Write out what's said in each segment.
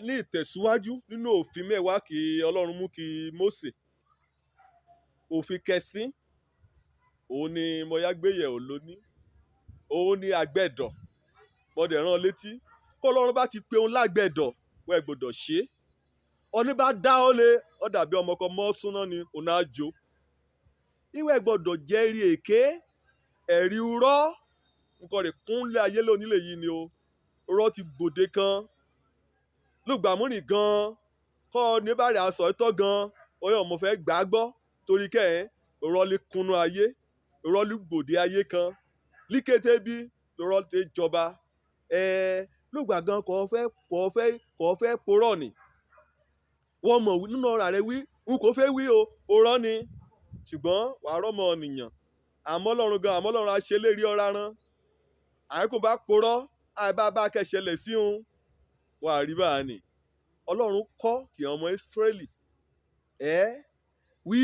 Ní ìtẹ̀síwájú nínú òfin mẹ́wàá kí Ọlọ́run mú kí Mósè, òfin kẹsín òun ni mo yá gbéyẹ̀wò lónìí. Òun ni àgbẹ̀dọ̀. Mo dẹ̀ rán létí kó Ọlọ́run bá ti pe òun lágbẹ̀dọ̀, wọ́n ẹ̀ gbọ́dọ̀ ṣe é. Ọní bá dá ó lé, ó dàbí ọmọ kan mọ́ súná ni òun á jó. Ìwẹ̀ gbọ́dọ̀ jẹ́rìí èké, ẹ̀rí rọ́, nǹkan rẹ̀ kúnlẹ̀ ayé lónìí lè yí ni o. Rọ́ ti gbòde kan, lùgbàmúrìn gan, kọ́ ní bá rẹ̀ aṣọ ìtọ́ gan, oyè mo fẹ́ gbà á gbọ́ torí kẹ́ ẹ̀ rọ́ lè kúnnú ayé, rọ́ lè gbòde ayé kan, líkété bí rọ́ ti jọba. Lùgbà gan kò fẹ́, kò fẹ́, kò fẹ́ purọ́ ni. Wọ́n mọ̀ nínú ọ̀rọ̀ rẹ wí, n kò fẹ́ wí o, òrọ́ ni. Ṣùgbọ́n wàá rọ́mọ ènìyàn. Àmọ́ Ọlọ́run gan, àmọ́ Ọlọ́run á ṣe lérí ọ̀rá rán. Àìkú bá purọ́, àìbá bá kẹ́ṣẹlẹ̀ sí òun, wà á rí báà ni. Ọlọ́run kọ́ kí ọmọ Ísírẹ́lì, wí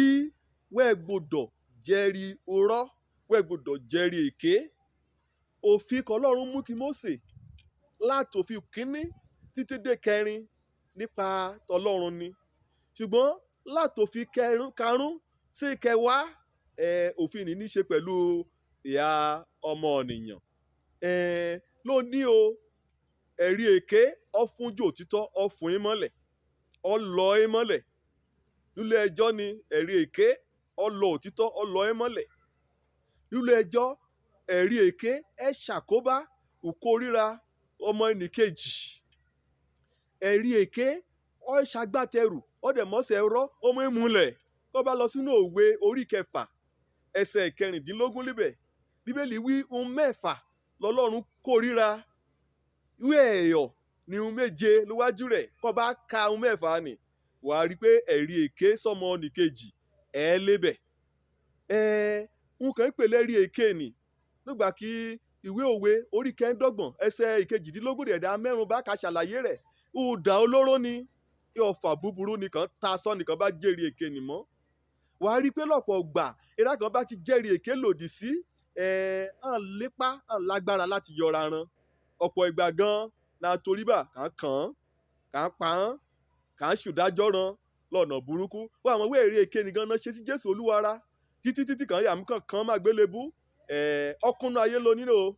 wẹ́ gbọdọ̀ jẹ́rìí òrọ́, wẹ́ gbọdọ̀ jẹ́rìí èké. Òfin kan Ọlọ́run mú kí Mósè láti òfin kínní títí dé kẹrin nípa tọlọ́run ni. Ṣùgbọ́n láti òfin karùn-ún sí kẹwàá, òfin ní ní ṣe pẹ̀lú ìhà ọmọ ènìyàn. Ló ní o, ẹ̀rí èké, ó fúnjú òtítọ́, ó fún í mọ́lẹ̀, ó lọ í mọ́lẹ̀. Nílé ẹjọ́ ni ẹ̀rí èké, ó lọ òtítọ́, ó lọ í mọ́lẹ̀. Nílé ẹjọ́, ẹ̀rí èké, ẹ ṣàkóbá, ìkórìíra ọmọ ẹnìkejì. Ẹ̀rí èké, ó ṣagbátẹrù, ó dẹ̀ mọ́sẹ̀ rọ́, ó mú ìmúlẹ̀. Kó bá lọ sínú òwe orí kẹfà, ẹsẹ̀ kẹrìndínlógún níbẹ̀. Bíbélì wí ohun mẹ́fà lọ́lọ́run kórìíra. Ìwé ẹ̀yọ̀ ni ohun méje níwájú rẹ̀. Kó bá ka ohun mẹ́fà ni, wà á rí pé ẹ̀rí èké sọmọ ẹnìkejì, ẹ lébẹ̀. N kàn ń pè lẹ́rí èké ni. Nígbà kí ìwé òwe orí kẹẹ̀ẹ́dọ́gbọ̀n ẹsẹ̀ ìkejìdínlógún dẹ̀dá mẹ́rùn bá ka ṣàlàyé rẹ̀. Idà olóró ni, ọfà búburú ni kàn ta sọ́ nìkan bá jẹ́rìí èké ni mọ́. Wà á rí pé lọ́pọ̀ ìgbà, ìrá kan bá ti jẹ́rìí èké lòdì sí, à ń lépa, à ń lágbára láti yọra ran. Ọ̀pọ̀ ìgbà gan la torí bá kà ń kàn án, kà ń pa án, kà ń ṣùdájọ́ ran lọ́nà burúkú. Wọ́n àwọn ìwé ẹ̀rí èké ni gan náà ṣe sí Jésù Olúwa ra. Títí títí kan yà mú kàn kàn máa gbélébú. Ọkùnrin ayé ló nílò o.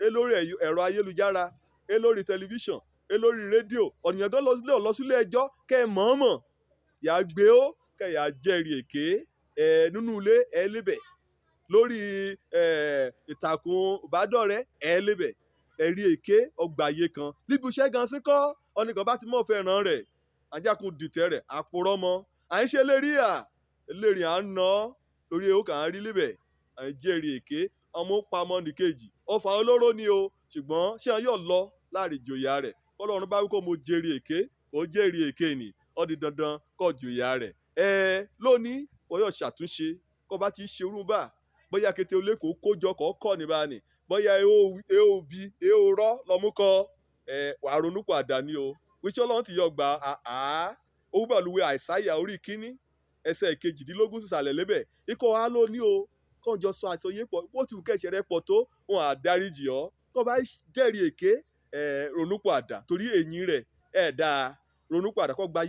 É lórí ẹ̀rọ ayélujára, é lórí tẹlifíṣàn, é lórí rédíò. Ọ̀nìyàn gan lọ sílé ẹjọ́ kẹ́ ẹ mọ̀ọ́mọ̀. Yà gbé ó, kẹ́ yà jẹ́rìí èké, nínú ilé ẹ lébẹ̀. Lórí, ìtàkùn ìbádọ́rẹ́ ẹ lébẹ̀. Ẹ̀rí èké ọgbà ayé kan. Níbi iṣẹ́ gan sí kọ́, ọ̀nìkan bá ti mọ̀ fẹ́ ràn rẹ̀, ajákun dìtẹ̀ rẹ̀, àpòrọ́ mọ́. À ń ṣe lérí à, lérí à ń ná torí ó kàn án rí níbẹ̀. À ń jẹ́rìí èké, ọmọ ń pa ọmọ ẹnìkejì. Ọfà olóró ni o, ṣùgbọ́n ṣé ẹ yóò lọ láàrin ìjòyà rẹ̀? Kọ́lọ́run bá wí kó mo jẹ́rìí èké, kó jẹ́rìí èké ni, ó di dandan kó jòyà rẹ̀. Lónìí, kó yóò ṣàtúnṣe, kó bá ti ṣe irú bá, bóyá kété olé kó kójọ kó kọ́ ní bá ní, bóyá ẹ ó bí, ẹ ó rọ́ lọ́mú kọ́, wà á ronú padà ní o. Wíṣẹ́ Ọlọ́run ti yọ gbà, àá, ó wí pẹ̀lú ìwé Àìsáyà orí kínní, ẹsẹ̀ kejìdínlógún sísàlẹ̀ lébẹ̀. Ikọ̀ wa ló ní o, kó jọ sọ àsọyé pọ̀, bó ti wù kẹ́ṣẹ̀ rẹ pọ̀ tó, wọn á dáríjì ọ́. Kó bá jẹ́rìí èké, ronú padà torí èyín rẹ̀ ẹ̀ dáa. Ronú padà kó gba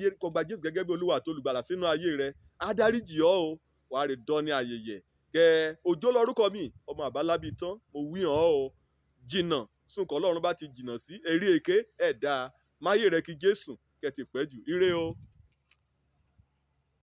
Jésù gẹ́gẹ́ bí Olúwa àti olùgbàlà sínú ayé rẹ. Á dáríjì ọ́ o, wà á rí dán ní ayẹyẹ. Kẹ́ òjò lórúkọ mi, ọmọ àbálábí tán, mo wí hàn ọ́ o. Jìnnà, sùnkọ́ Ọlọ́run bá ti jìnnà sí, ẹ̀rí èké ẹ̀ dáa. Máyé rẹ kí Jésù kẹ́ ti pẹ́ jù. Ire o.